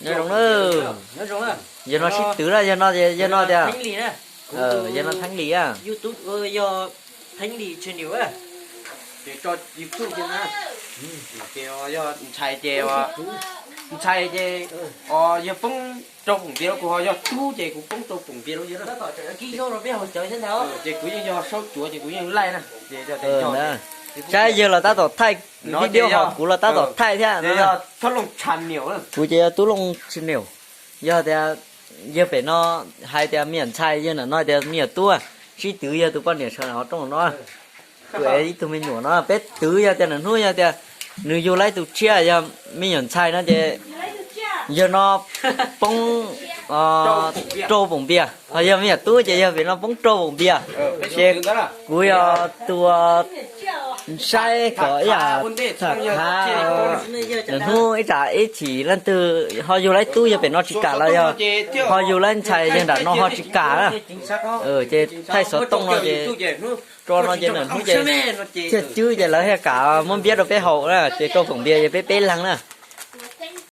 Nyob zoo na. Yog no sib twv na, yog no, yog no tias, yog no Theeb Lis a. Ntshai ces, ntshai ces, yog poob rau Poom Npias los kuv ho yog tub ces kuv poob rau Poom Npias los yog. Ces kuv yeej yog Saub Cuav ces kuv yeej laij na. Saib yawg los tab tom thaij video, ho kuv los tab tom thaij thiab. Kuv ces yog Tub Looj Channel. Yog tias yawg pem no hais tias me nyuam ntxhais, yawg ntawm no tias me nyuam tub, sib twv yog tus poj niam sawv ntawm qhov rooj no. Kuv ib tug me nyuam no, peb twv yog tias nws hnub yog tias nws yug lawm tus tshiab yog me nyuam ntxhais no ces yawg no poob rau Poom Npias, ho yog me nyuam tub ces yog pem no poob rau Poom Npias. Ces kuv yog tus saib kom ib yam tham khav, nws hnub ib tsam ib chim leej twg ho yug lawm tub yog pem no tsis kam los yog ho yug lawm ntxhais yog nram no ho tsis kam na. Ces thaij xov tooj no ces tso no ces nws hnub ces thiaj cwb ces lawv thiaj kam muab npiab rau peb haus na, ces rau Poom Npias ces peb peb leeg na.